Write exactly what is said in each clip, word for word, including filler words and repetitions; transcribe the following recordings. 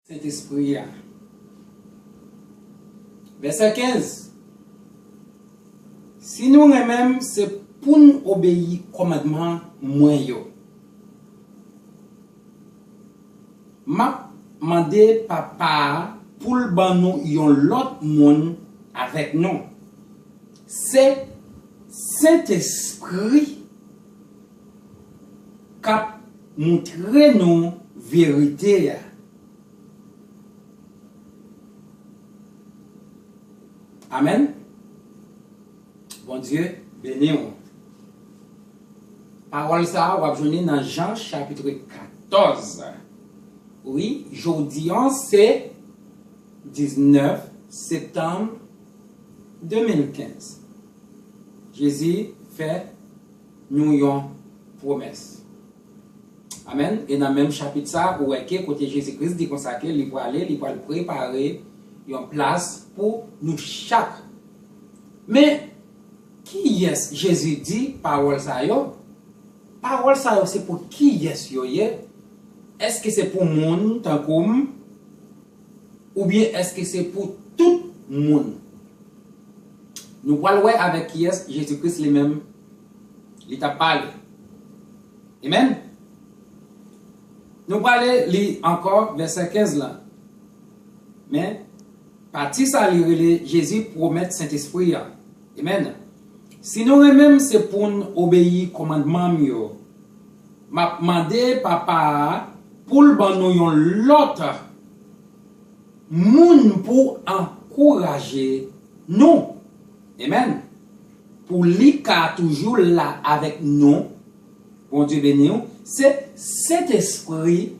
Sentespri a. Vèsè kenz. Si nou renmen m, se pou n obeyi kòmandman mwen yo. M ap mande Papa a pou l ban nou yon lòt moun avèk nou. Se Sentespri k ap montre nou verite a. Amèn. Bondye beni w. Pawòl sa a, w ap jwenn li nan Jan chapit katòz. Wi, jodi an se diznèf septanm de mil kenz. Jezi fè nou yon pwomès. Amèn. E nan menm chapit sa, ou wè ke kote Jezi Kris di konsa ke li prale, li pral prepare yon plas pou nou chak. Men, kiyès Jezi di pawòl sa yo? Pawòl sa yo se pou kiyès yo ye? Èske se pou moun tankou m? Oubyen èske se pou tout moun? Nou pral wè avèk kiyès Jezi Kris li menm li t ap pale. Amèn. Nou prale li ankò vèsè kenz la. Men, pati sa li rele Jezi pwomèt Sentespri a. Amèn. Si nou renmen m, se pou n obeyi kòmandman m yo. M ap mande Papa a pou l ban nou yon lòt moun pou ankouraje nou. Amèn. Pou li ka toujou la avèk nou. Bondye beni w. Se Sentespri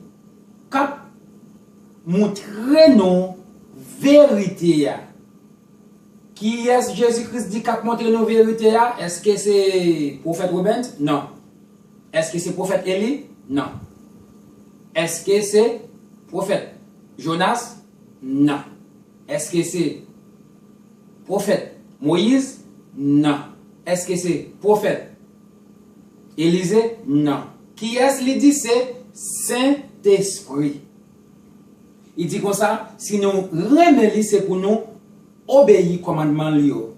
k ap montre nou verite a. Kiyès Jezi Kris di k ap montre nou verite a? Èske se pwofèt Rubens? Non. Èske se pwofèt Eli? Non. Èske se pwofèt Jonas? Non. Èske se pwofèt Moyiz? Non. Èske se pwofèt Elize? Non. Kiyès li di? Se Sentespri. Li di konsa, si nou renmen li, se pou nou obeyi kòmandman li yo.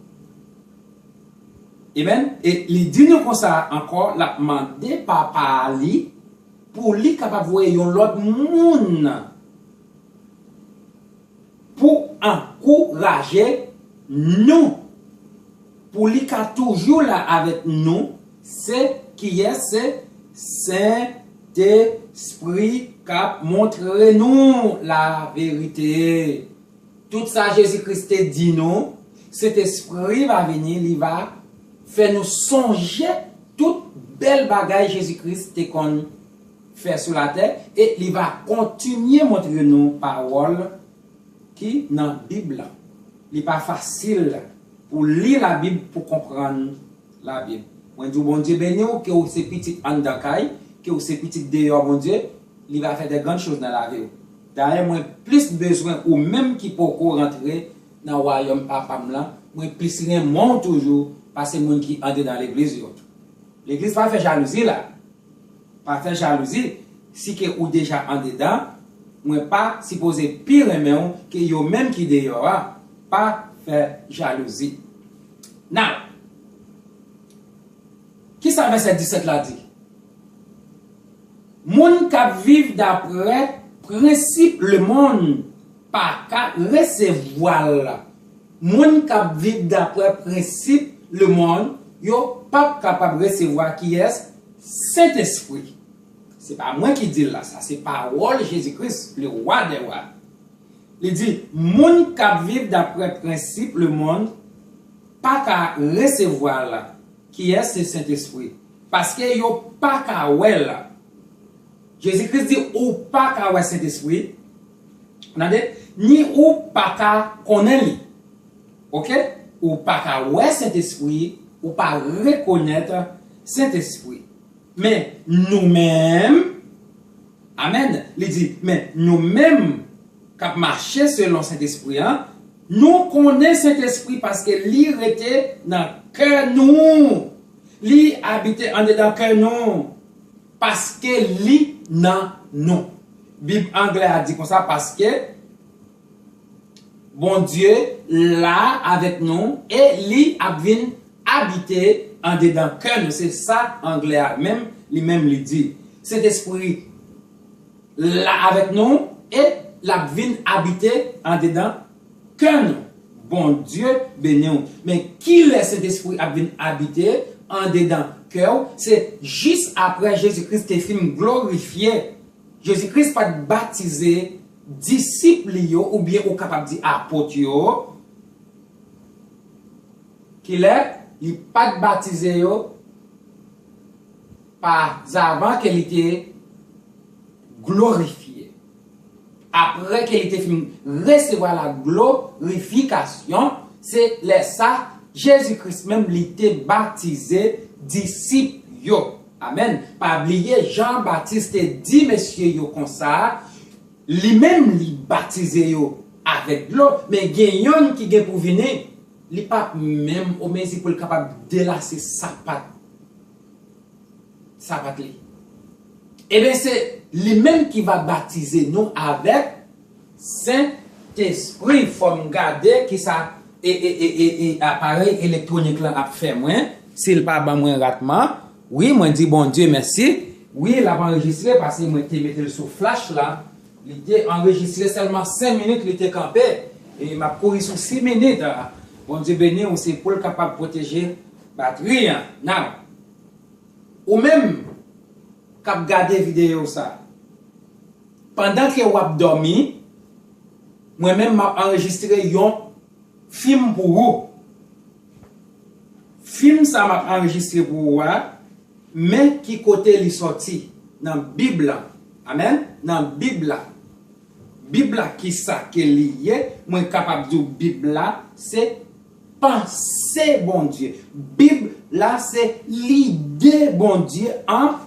Amèn. E li di nou konsa ankò, l ap mande Papa a li pou li kapab voye yon lòt moun pou ankouraje nou, pou li ka toujou la avèk nou. Se kiyès? Se Sentespri k ap montre nou laverite. Tout sa Jezi Kris te di nou, Sentespri va vini, li va fè nou sonje tout bèl bagay Jezi Kris te konn fè sou latè, e li va kontinye montre nou pawòl ki nan Bib la. Li pa fasil pou li Labib, pou konprann Labib. Mwen di w, Bondye beni w, ke w se pitit anndan kay, ke w se pitit deyò Bondye, li va fè de grann choz nan lavi w. Dayè, mwen plis bezwen ou menm ki poko rantre nan wayòm Papa m lan, mwen plis renmen w toujou pase moun ki andedan legliz yo. Legliz pa fè jalouzi la. Pa fè jalouzi. Si ke ou deja andedan, mwen pa sipoze pi renmen w ke yo menm ki deyò a. Pa fè jalouzi. Now, kisa vèsè disèt la di? Moun k ap viv daprè prensip lemonn pa ka resevwa l. Moun k ap viv daprè prensip lemonn yo p ap kapab resevwa kiyès? Sentespri. Se pa mwen ki di l la, sa se pawòl Jezi Kris, le Roi des Rois. Li di, moun k ap viv daprè prensip lemonn pa ka resevwa l. Kiyès? Se Sentespri. Paske yo pa ka wè l. Jezi Kris di, ou pa ka wè Sentespri. Tande? Ni ou pa ka konnen li. Oke? Ou pa ka wè Sentespri, ou pa rekonèt Sentespri. Men nou menm, amèn, li di, men nou menm k ap mache selon Sentespri an, nou konnen Sentespri paske li rete nan kè nou. Li abite andedan kè nou, paske li nan nou. Bib anglè a di konsa, paske Bondye la avèk nou e li ap vin abite andedan kè nou. Se sa anglè a menm, li menm li di. Sentespri la avèk nou e l ap vin abite andedan kè nou. Bondye beni w. Men kilè Sentespri ap vin abite andedan kè w? Se jis apre Jezi Kris te fin glorifye. Jezi Kris pa t batize disip li yo, oubyen ou kapab di apot yo. Kilè li pa t batize yo? Pazavan ke li te glorifye. Apre ke li te fin resevwa la glorifikasyon, se lè sa Jezi Kris menm li te batize disip yo. Amèn. Pa bliye, Jan Batis te di mesye yo konsa, li menm li batize yo avèk dlo, men gen yonn ki gen pou vini, li p ap menm o mezi pou l kapab delase sapat, sapat li. Ebyen, se li menm ki va batize nou avèk Sentespri. Fò m gade kisa e, e, e, e, e aparèy elektwonik lan ap fè mwen, si l pa ban mwen ratman. Wi, mwen di Bondye mèsi. Wi, l ap anrejistre, paske mwen te mete l sou flach la. Li te anrejistre sèlman senk minit, li te kanpe. E m ap kouri sou sis minit. Bondye beni w, se pou l kapab pwoteje batri an. Now, ou menm k ap gade videyo sa, pandan ke w ap dòmi, mwen menm m ap anrejistre yon fim pou ou. Fim sa m ap anrejistre pou ou a, men ki kote li sòti nan Bib la. Amèn. Nan Bib la. Bib la, kisa ke li ye? Mwen kapab di w Bib la se panse Bondye. Bib la se lide Bondye an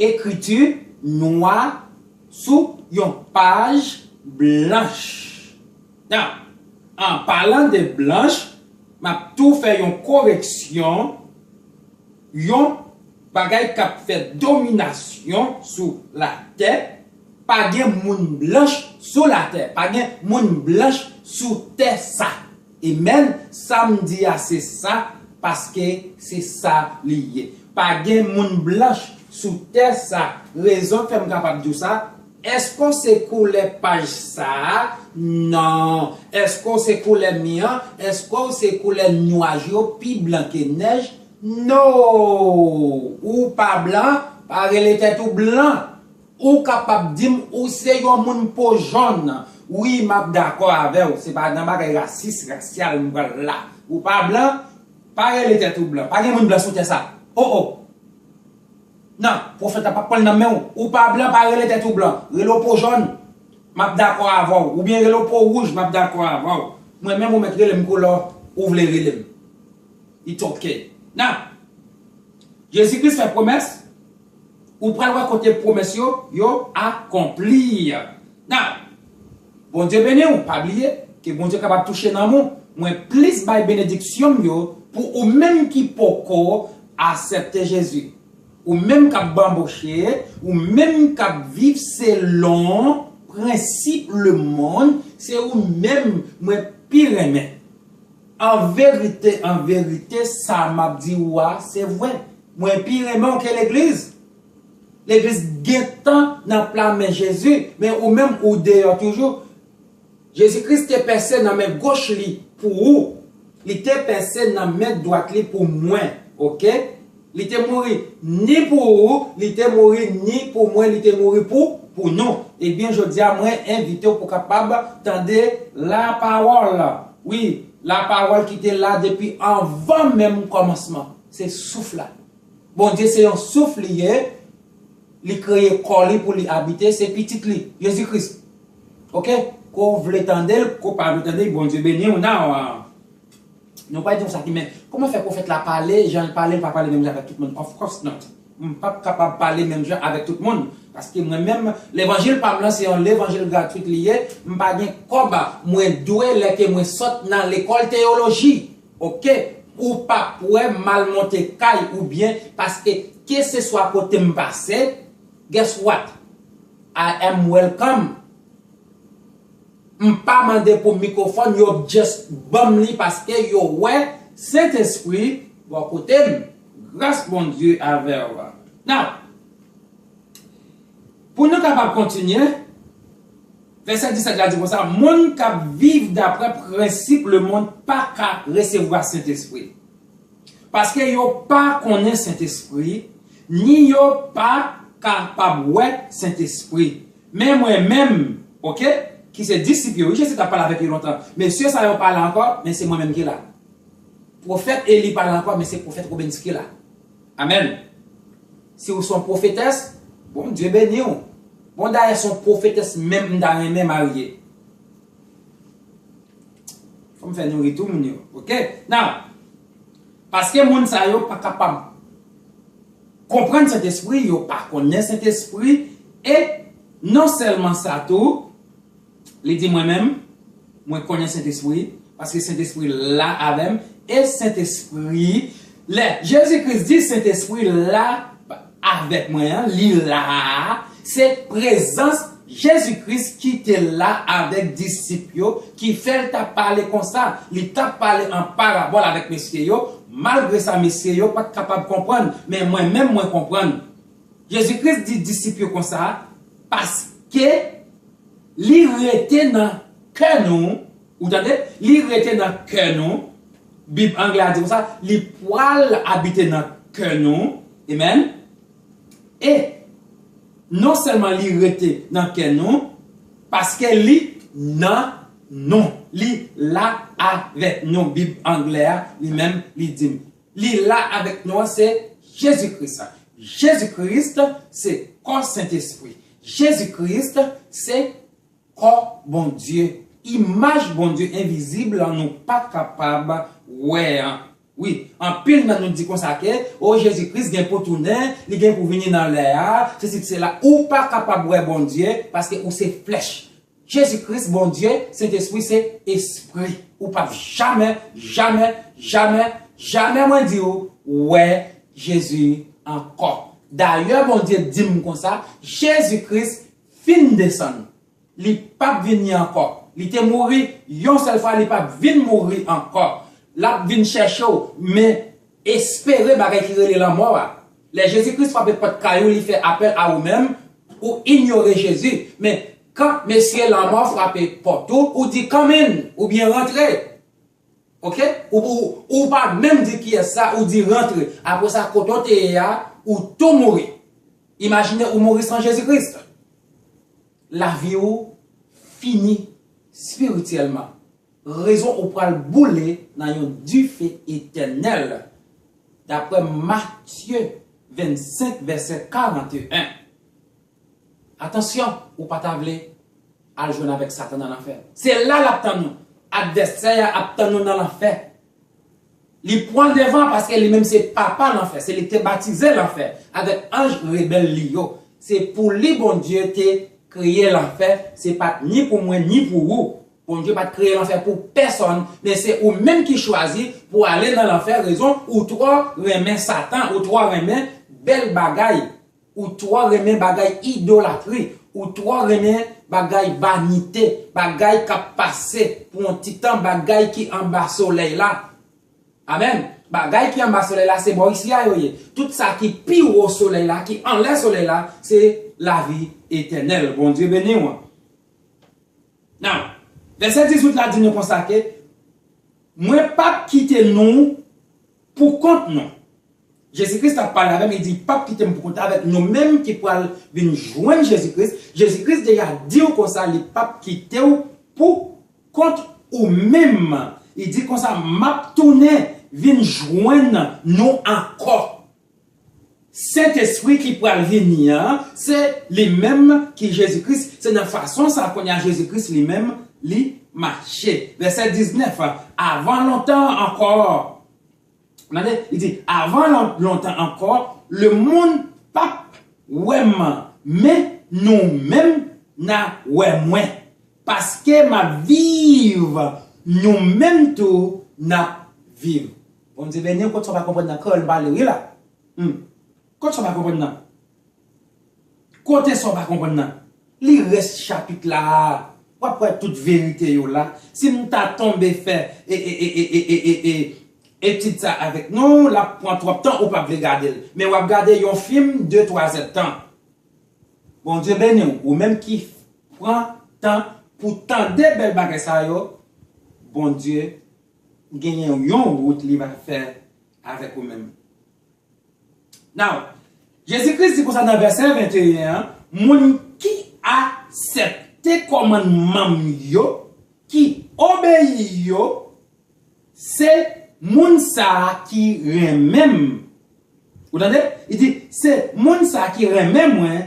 ekriti nwa sou yon paj blanch. Now, an palan de blanch, m ap tou fè yon koreksyon, yon bagay k ap fè dominasyon sou latè. Pa gen moun blanch sou latè. Pa gen moun blanch sou tè sa. Amen. Sa m di a se sa, paske se sa li ye. Pa gen moun blanch sou tè sa. Rezon k fè m kapab di w sa, èske w se koulè paj sa a? Non. Èske w se koulè mi an? Èske w se koulè nyaj yo pi blan ke nèj? No! Ou pa blan, pa rele tèt ou blan. Ou kapab di m ou se yon moun po jòn. Wi, m ap dakò avè w. Se pa nan bagay rasis, rasyal m pral la. Ou pa blan, pa rele tèt ou blan. Pa gen moun blan sou tè sa. O, o. Non, pwofèt la p ap pran l nan men w. Ou pa blan, pa rele tèt ou blan. Rele w po jòn, m ap dakò avè w. Oubyen rele w po wouj, m ap dakò avè w. Mwen menm, ou mèt rele m koulè ou vle rele m. It's okay. Now, Jezi Kris fè pwomès, ou pral wè kote pwomès yo, yo akonpli. Now, Bondye beni w, pa bliye ke Bondye kapab touche nanm ou. Mwen plis bay benediksyon m yo pou ou menm ki poko aksepte Jezi. Ou menm k ap banboche, ou menm k ap viv selon prensip lemonn, se ou menm mwen pi renmen. An verite, an verite, sa m ap di ou a, se vre. Mwen pi renmen w ke legliz. Legliz gentan nan pla men Jezi, men ou menm ou deyò toujou. Jezi Kris te pèse nan men goch li pou ou. Li te pèse nan men dwat li pou mwen, oke? Li te mouri ni pou ou, li te mouri ni pou mwen, li te mouri pou, pou nou. Ebyen, jodi a, mwen envite w pou kapab tande lapawòl. Wi, lapawòl ki te la depi anvan menm kòmansman. Se souf la. Bondye se yon souf li ye, li kreye kò li pou li abite, se pitit li, Jezi Kris. Oke? Ke w vle tande l, ke w pa vle tande l, Bondye beni w. Now, ah, nou pa di konsa ki men, kòman fè pwofèt la pale, jan l pale, l pa pale menm jan avèk tout moun? Of course not. M p ap kapab pale menm jan avèk tout moun. Paske mwen menm, levanjil pa m lan se yon levanjil gratwit li ye. M pa gen kòb mwen dwe lè ke mwen sot nan lekòl teyoloji. Oke? Ou p ap wè m al monte kay oubyen, paske keseswa kote m pase, guess what? I am welcome. M pa mande pou mikwofòn, yo just ban m li paske yo wè Sentespri bò kote m. Gras Bondye avè w. Now, pou nou kapab kontinye, vèsè disèt la di konsa, moun k ap viv daprè prensip lemonn pa ka resevwa Sentespri. Paske yo pa konnen Sentespri, ni yo pa kapab wè Sentespri. Men mwen menm, oke, ki se disip yo, wi, Jezi t ap pale avèk yo lontan. Mesye sa yo pa la ankò, men se mwen menm ki la. Pwofèt Eli pa la ankò, men se pwofèt Robens ki la. Amèn. Si w se yon pwofetès, Bondye beni w. Bon, dayè, se yon pwofetès menm m ta renmen marye. Fò m fè nou ri tou, moun yo. Oke? Now, paske moun sa yo pa kapab konprann Sentespri, yo pa konnen Sentespri, e non sèlman sa tou, li di mwen menm, mwen konnen Sentespri, paske Sentespri la avè m, e Sentespri, lè Jezi Kris di Sentespri la avèk mwen an, li la a, se prezans Jezi Kris ki te la avèk disip yo, ki fè l t ap pale konsa. Li t ap pale an parabòl avèk mesye yo. Malgre sa, mesye yo pa t kapab konprann, men mwen menm, mwen konprann. Jezi Kris di disip yo konsa, paske li rete nan kè nou, ou tande? Li rete nan kè nou. Bib anglè a di konsa, li pral abite nan kè nou. Amen. E non sèlman li rete nan kè nou, paske li nan nou. Li la avèk nou. Bib anglè a, li menm, li di m. Li la avèk nou an, se Jezi Kris. Jezi Kris se kò Sentespri. Jezi Kris se kò Bondye. Imaj Bondye envizib la nou pa kapab wè an. Wi, anpil nan nou di konsa ke, o, Jezi Kris gen pou tounen, li gen pou vini nan lè a, sesi, sela. Ou pa kapab wè Bondye paske ou se flèch. Jezi Kris, Bondye, Sentespri se espri. Ou p ap jamè, jamè, jamè, jamè, mwen di w, wè Jezi ankò. Dayè, Bondye di m konsa, Jezi Kris fin desann. Li p ap vini ankò. Li te mouri yon sèl fwa, li p ap vin mouri ankò. L ap vin chèche w, men espere bagay ki rele lanmò a. Lè Jezi Kris frape pòt kay ou, li fè apèl a ou menm, ou inyore Jezi. Men, kan mesye lanmò frape pòt ou, ou di, "Come in," oubyen, "Rantre." Oke? Ou, ou, ou pa menm di kiyès sa, ou di, "Rantre." Apre sa, kote w te ye a, ou tou mouri. Imajine ou mouri san Jezi Kris. Lavi w fini espirityèlman. Rezon ou pral boule nan yon dife etènèl, daprè Matye vennsenk, vèsè karanteyen. Atansyon, ou pa ta vle al jwenn avèk Satan nan lanfè. Se la l ap tann nou. Advèsè a ap tann nou nan lanfè. Li pran devan paske li menm se papa lanfè, se li ki te batize lanfè avèk anj rebèl li yo. Se pou li Bondye te kreye lanfè, se pa t ni pou mwen ni pou ou. Bondye pa t kreye lanfè pou pèsonn, men se ou menm ki chwazi pou ale nan lanfè, rezon ou twò renmen Satan, ou twò renmen bèl bagay. Ou twò renmen bagay idolatri, ou twò renmen bagay vanite, bagay k ap pase pou yon ti tan, bagay ki anba solèy la. Amèn. Bagay ki anba solèy la, se bò isi a yo ye. Tout sa ki pi wo solèy la, ki anlè solèy la, se lavi etènèl. Bondye beni w. Now, vèsè dizuit la di nou konsa ke, "Mwen p ap kite nou pou kont nou." Jezi Kris t ap pale avè m, li di, "L p ap kite m pou kont avèk nou menm ki pral vin jwenn Jezi Kris." Jezi Kris deja di w konsa, li p ap kite w pou kont ou menm. Li di konsa, "M ap tounen vin jwenn nou ankò." Sentespri ki pral vini an, se li menm ki Jezi Kris. Se nan fason sa kounye a Jezi Kris li menm li mache. Vèsè diznèf, avan lontan ankò, tande, li di, "Avan lon-, lontan ankò, lemonn p ap wè m, men nou menm n a wè mwen. Paske m ap viv, nou menm tou n ap viv." Bondye beni w, kote sa w pa konprann nan, kreyòl m pale wi la. Hmm. Kote sa w pa konprann nan? Kote sa w pa konprann nan? Li rès chapit la a, w ap wè tout verite yo la. Si m ta tonbe fè e, e, e, e, e, e, e, e, etid sa avèk nou, l ap pran twòp tan, ou p ap vle gade l. Men w ap gade yon fim de, twa zèdtan. Bondye beni w, ou menm ki pran tan pou tande bèl bagay sa yo, Bondye genyen yon wout li va fè avèk ou menm. Now, Jezi Kris di konsa nan vèsè venteyen an, moun ki aksepte kòmandman m yo, ki obeyi yo, se moun sa a ki renmen m. Ou tande? Li di, se moun sa a ki renmen mwen,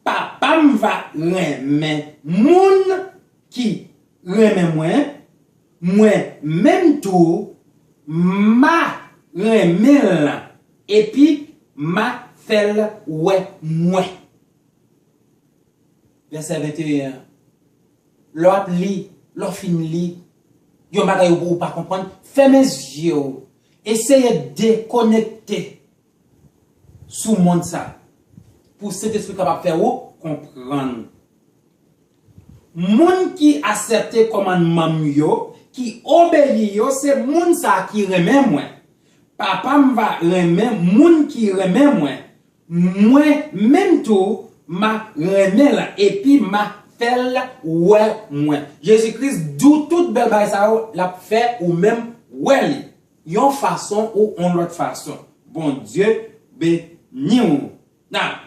Papa m va renmen moun ki renmen mwen, mwen menm tou, m a renmen l, epi m a fè l wè mwen. Vèsè venteyen an. Lè w ap li, lè w fin li, yon bagay ou, ou pa konprann, fèmen zye w, eseye dekonekte sou mond sa, pou Sentespri kapab fè ou konprann. Moun ki aksepte kòmandman m yo, ki obeyi yo, se moun sa ki renmen mwen. Papa m va renmen moun ki renmen mwen. Mwen menm tou, m a renmen l, epi m a fè l wè mwen. Jezi Kris di w tout bèl bagay sa yo, l ap fè ou menm wè li. Yon fason ou yon lòt fason. Bondye beni w. Nan,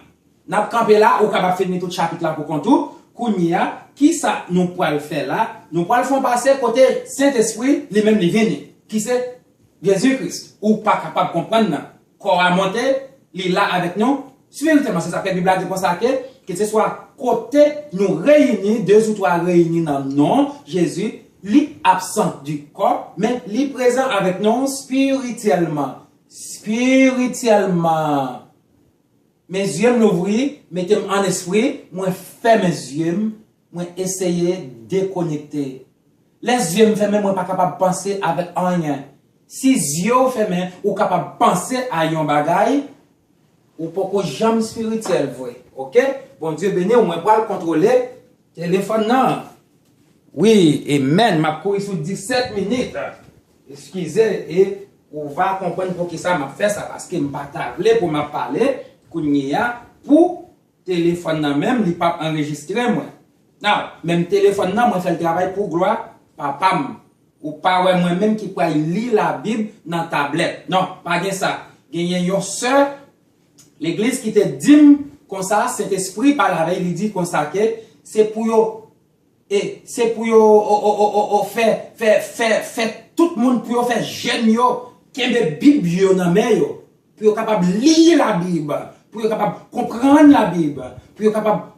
n ap kanpe la, ou kapab fini tout chapit la pou kont ou. Kounye a, kisa nou pral fè la? Nou pral fè yon pase kote Sentespri li menm li vini, ki se Jezi Kris. Ou pa kapab konprann nan. Kò a monte, li la avèk nou. Espirityèlman, se sa k fè Bib la di konsa ke, keseswa kote nou reyini, de ou twa reyini nan non Jezi, li absan di kò, men li prezan avèk nou espirityèlman. Espirityèlman. Men zye m louvri, mete m an espri, mwen fèmen zye m, mwen eseye dekonekte. Lè zye m fèmen, mwen pa kapab panse avèk anyen. Si zye w fèmen, ou kapab panse a yon bagay, ou poko janm espirityèl vre. Oke? Bondye beni w, mwen pral kontwole telefòn nan. Wi, amen. M ap kouri sou disèt minit. Eskize, e ou va konprann poukisa m ap fè sa, paske m pa ta vle pou m ap pale kounye a pou telefòn nan menm, li p ap anrejistre mwen. Nan, menm telefòn nan, mwen fè l travay pou glwa Papa m. Ou pa wè mwen menm ki pral li Labib nan tablèt. Non, pa gen sa. Genyen yon sè legliz ki te di m konsa, Sentespri pale avè l, li di konsa ke se pou yo, e se pou yo o, o, o, o, o, fè, fè, fè, fè tout moun, pou yo fè jèn yo kenbe Bib yo nan men yo, pou yo kapab li Labib, pou yo kapab konprann Labib, pou yo kapab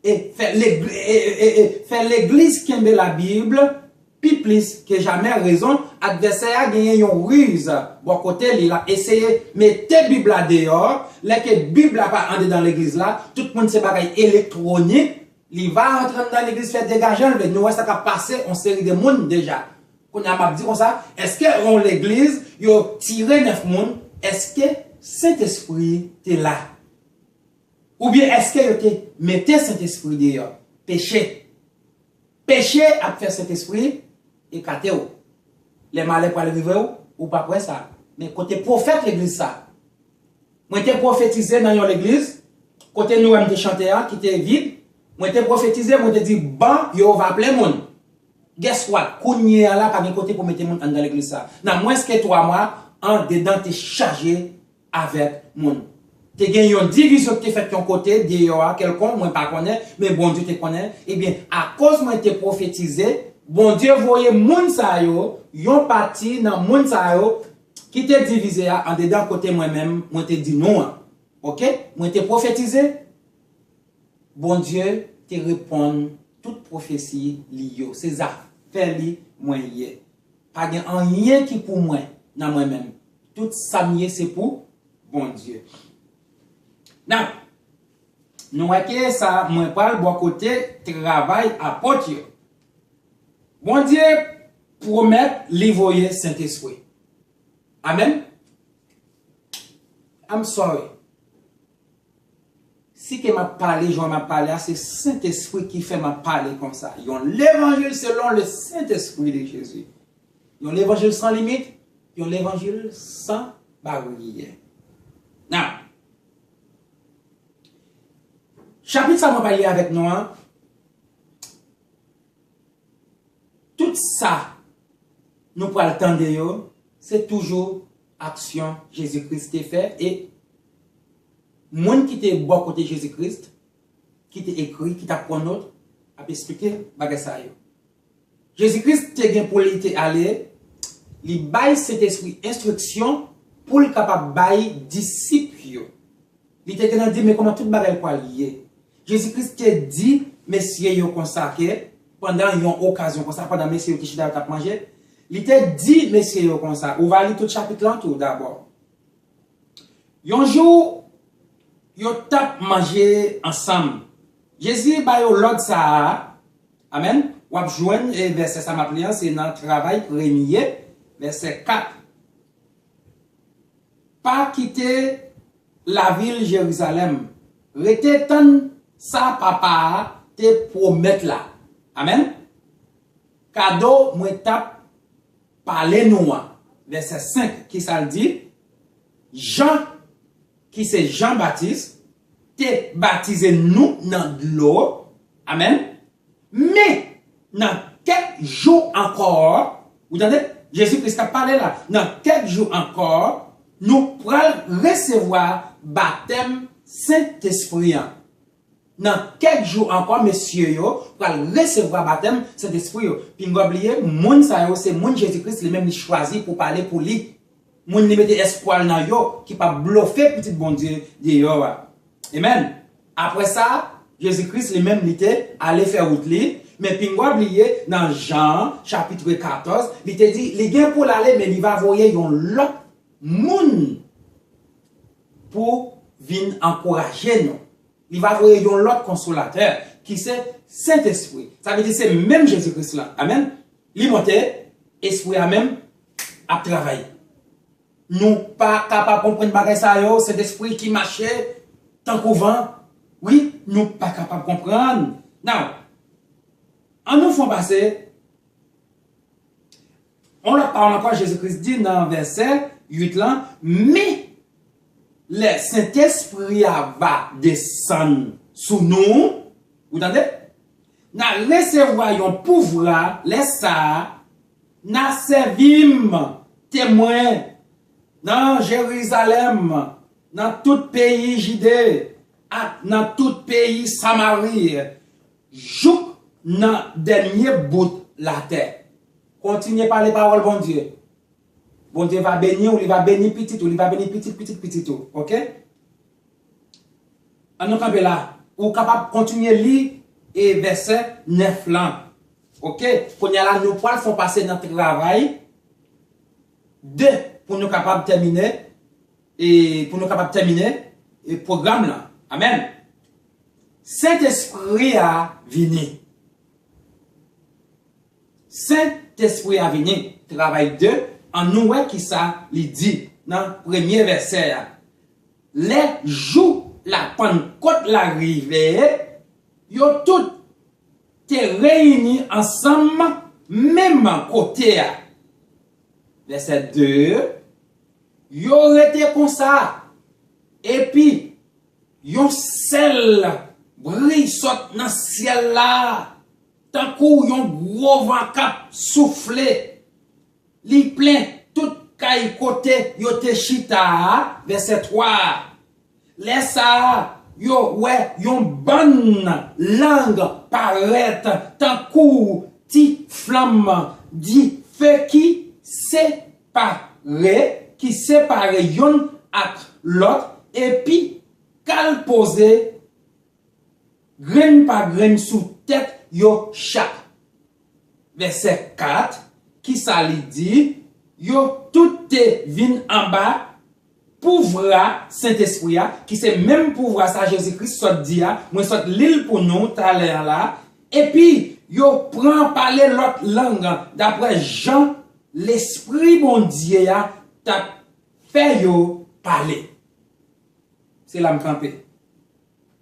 e fè legli-, e, e, e, e fè legliz kenbe Labib pi plis ke jamè. Rezon, advèsè a genyen yon riz bò kote li, l ap eseye mete Bib la deyò. Lè ke Bib la pa andedan legliz la, tout moun se bagay elektwonik, li va antre anndan legliz fè degaje l vle. Nou wè sa k ap pase yon seri de moun deja. Kounye a m ap di konsa, èske yon legliz yo tire nèf moun, èske Sentespri te la? Oubyen èske yo te mete Sentespri deyò? Peche. Peche ap fè Sentespri ekate w. Lè malè pral rive w, ou p ap wè sa. Men kote pwofèt legliz sa? Mwen te pwofetize nan yon legliz, kote nou wè m te chante a, ki te vid, mwen te pwofetize, mwen te di, ban yo va plen moun. Guess what? Kounye a la, pa gen kote pou mete moun anndan legliz sa. Nan mwens ke twa mwa, andedan te chaje avèk moun. Te gen yon divizyon ki te fèt yon kote, deyò a, kèlkonk, mwen pa konnen, men Bondye te konnen. Ebyen, akoz mwen te pwofetize, Bondye voye moun sa yo, yon pati nan moun sa yo, ki te divize a, andedan kote mwen menm, mwen te di nou an. Oke? Mwen te pwofetize, Bondye te reponn tout pwofesi li yo. Se zafè li mwen ye. Pa gen anyen ki pou mwen nan mwen menm. Tout sa m ye se pou Bondye. Now, nou wè ke sa mwen pral bò kote travay apot yo. Bondye pwomèt li voye Sentespri. Amen. I'm sorry. Si ke m ap pale jan m ap pale a, se Sentespri ki fè m ap pale konsa. Yon levanjil selon le Saint-Esprit de Jésus. Yon levanjil san limit, yon levanjil san baryè. Now, chapit sa mwen pral li avèk nou an, tout sa nou pral tande yo, se toujou aksyon Jezi Kris te fè, e moun ki te bò kote Jezi Kris, ki te ekri, ki t ap pran nòt, ap esplike bagay sa yo. Jezi Kris te gen pou li te ale, li bay Sentespri enstriksyon pou l kapab bay disip yo. Li te gentan di men kòman tout bagay pral ye. Jezi Kris te di mesye yo konsa ke, pandan yon okazyon konsa, pandan mesye yo te chita yo t ap manje, li te di mesye yo konsa, ou va li tout chapit lan tou dabò. Yon jou, yo t ap manje ansanm. Jezi ba yo lòd sa a. Amèn. W ap jwenn, e, vèsè sa m ap li an, se nan Travay premye, vèsè kat. Pa kite lavil Jerizalèm. Rete tann sa Papa a te pwomèt la. Amèn. Kado mwen t ap pale nou an. Vèsè senk, ki sa l di? Jan, ki se Jan Batis, te batize nou nan dlo. Amèn. Men, nan kèk jou ankò, ou tande? Jezi Kris k ap pale la. Nan kèk jou ankò, nou pral resevwa batèm Sentespri an. Nan kèk jou ankò, mesye yo pral resevwa batèm Sentespri yo. Pinga w bliye, moun sa yo se moun Jezi Kris li menm li chwazi pou pale pou li. Moun li mete espwa l nan yo, ki p ap blofe pitit Bondye deyò a. Amèn. Apre sa, Jezi Kris li menm li te ale fè wout li, men pinga w bliye nan Jan chapit katòz, li te di li gen pou l ale, men li va voye yon lòt moun pou vin ankouraje nou. Li va voye yon lòt konsolatè, ki se Sentespri. Sa vle di se menm Jezi Kris lan. Amèn. Li monte, Espri a menm ap travay. Nou pa kapab konprann bagay sa yo, Sentespri ki mache tankou van. Wi, nou pa kapab konprann. Now, ann nou fè yon pase. Yon lòt pawòl ankò, Jezi Kris di nan vèsè uit lan, men lè Sentespri a va desann sou nou, ou tande? N a resevwa yon pouvwa, lè sa a, n a sèvi m temwen nan Jerizalèm, nan tout peyi Jide, ak nan tout peyi Samari, jouk nan dènye bout latè. Kontinye pale pawòl Bondye. Bondye va beni w, li va beni pitit ou, li va beni pitit pitit pitit ou. Oke? Ann nou kanpe la. Ou kapab kontinye li e vèsè nèf lan. Oke? Kounye a la, nou pral fè yon pase nan Travay de pou nou kapab tèmine, e pou nou kapab tèmine, e pwogram lan. Amèn. Sentespri a vini. Sentespri a vini. Travay de, ann nou wè kisa li di nan premye vèsè a. Lè jou Lapannkòt la rive, yo tout te reyini ansanm menm kote a. Vèsè de, yo rete konsa, epi yon sèl bri sot nan syèl la, tankou yon gwo van k ap soufle. Li plen tout kay kote yo te chita a, vèsè twa a. Lè sa a, yo wè yon bann lang parèt tankou ti flanm dife ki separe, ki separe yonn ak lòt, epi k al poze grenn pa grenn sou tèt yo chak. Vèsè kat, kisa li di? Yo tout te vin anba pouvwa Sentespri a, ki se menm pouvwa sa Jezi Kris sot di a, mwen sot li l pou nou talè a la, epi yo pran pale lòt lang, daprè jan Lespri Bondye a t ap fè yo pale. Se la m kanpe.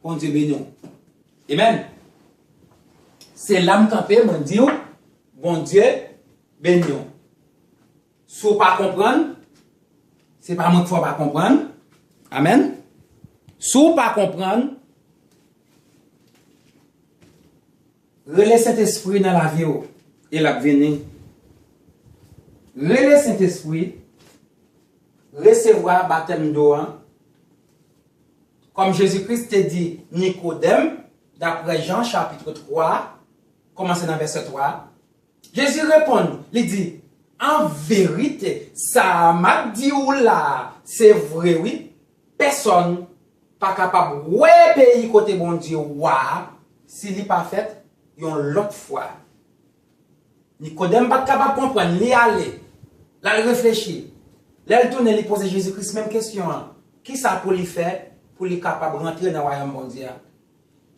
Bondye beni w. Amen. Se la m kanpe, mwen di w, Bondye beni w. Si w pa konprann, se pa mwen k fè w pa konprann. Amen. Si w pa konprann, rele Sentespri nan lavi w, e l ap vini. Rele Sentespri, resevwa batèm dlo an, kòm Jezi Kris te di Nikodèm, daprè Jan chapit twa, kòmanse nan vèsè twa. Jezi reponn, li di, an verite, sa a m ap di w la a, se vre wi, pèsonn pa kapab wè peyi kote Bondye wa a si li pa fèt yon lòt fwa. Nikodèm pa t kapab konprann, li ale, l al reflechi. Lè l tounen, li poze Jezi Kris menm kesyon an, kisa pou li fè pou li kapab rantre nan wayòm Bondye a?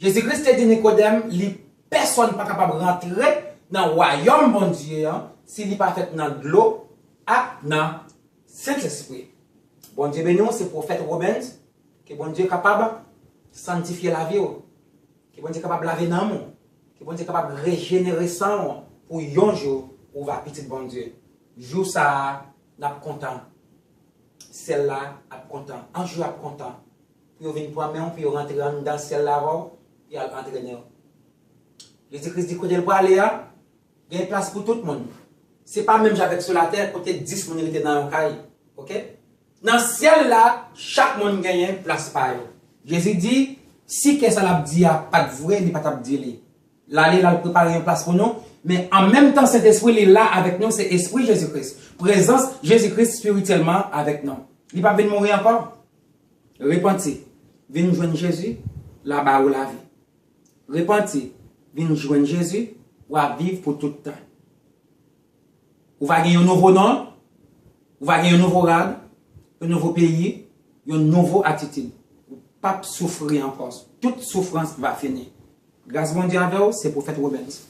Jezi Kris te di Nikodèm, li pèsonn pa kapab rantre nan wayòm Bondye an si li pa fèt nan dlo ak nan Sentespri. Bondye beni w, se pwofèt Robens, ke Bondye kapab sanntifye lavi w, ke Bondye kapab lave nanm ou, ke Bondye kapab rejenere san w pou yon jou ou va pitit Bondye. Jou sa a, n ap kontan. Syèl la ap kontan. Anj yo ap kontan pou yo vin pran men w, pou yo rantre anndan syèl la avè w, pou y al antrene w. Jezi Kris di kote l prale a, gen plas pou tout moun. Se pa menm jan avèk sou latè kote dis moun rete nan yon kay. Oke? Nan syèl la, chak moun genyen plas pa yo. Jezi di, si kè sa l ap di a pa t vre, li pa t ap di li. L ale, l al prepare yon plas pou nou, men an menm tan, Sentespri, li la avèk nou, se Espri Jezi Kris. Prezans Jezi Kris espirityèlman avèk nou. Li p ap vin mouri ankò. Repanti, vin jwenn Jezi, l a ba ou lavi. Repanti, vin jwenn Jezi, w a viv pou tout tan. Ou va gen yon nouvo non, ou va gen yon nouvo rad, yon nouvo peyi, yon nouvo atitid. Ou p ap soufri ankò. Tout soufrans va fini. Gras Bondye avè w, se Pwofèt Robens.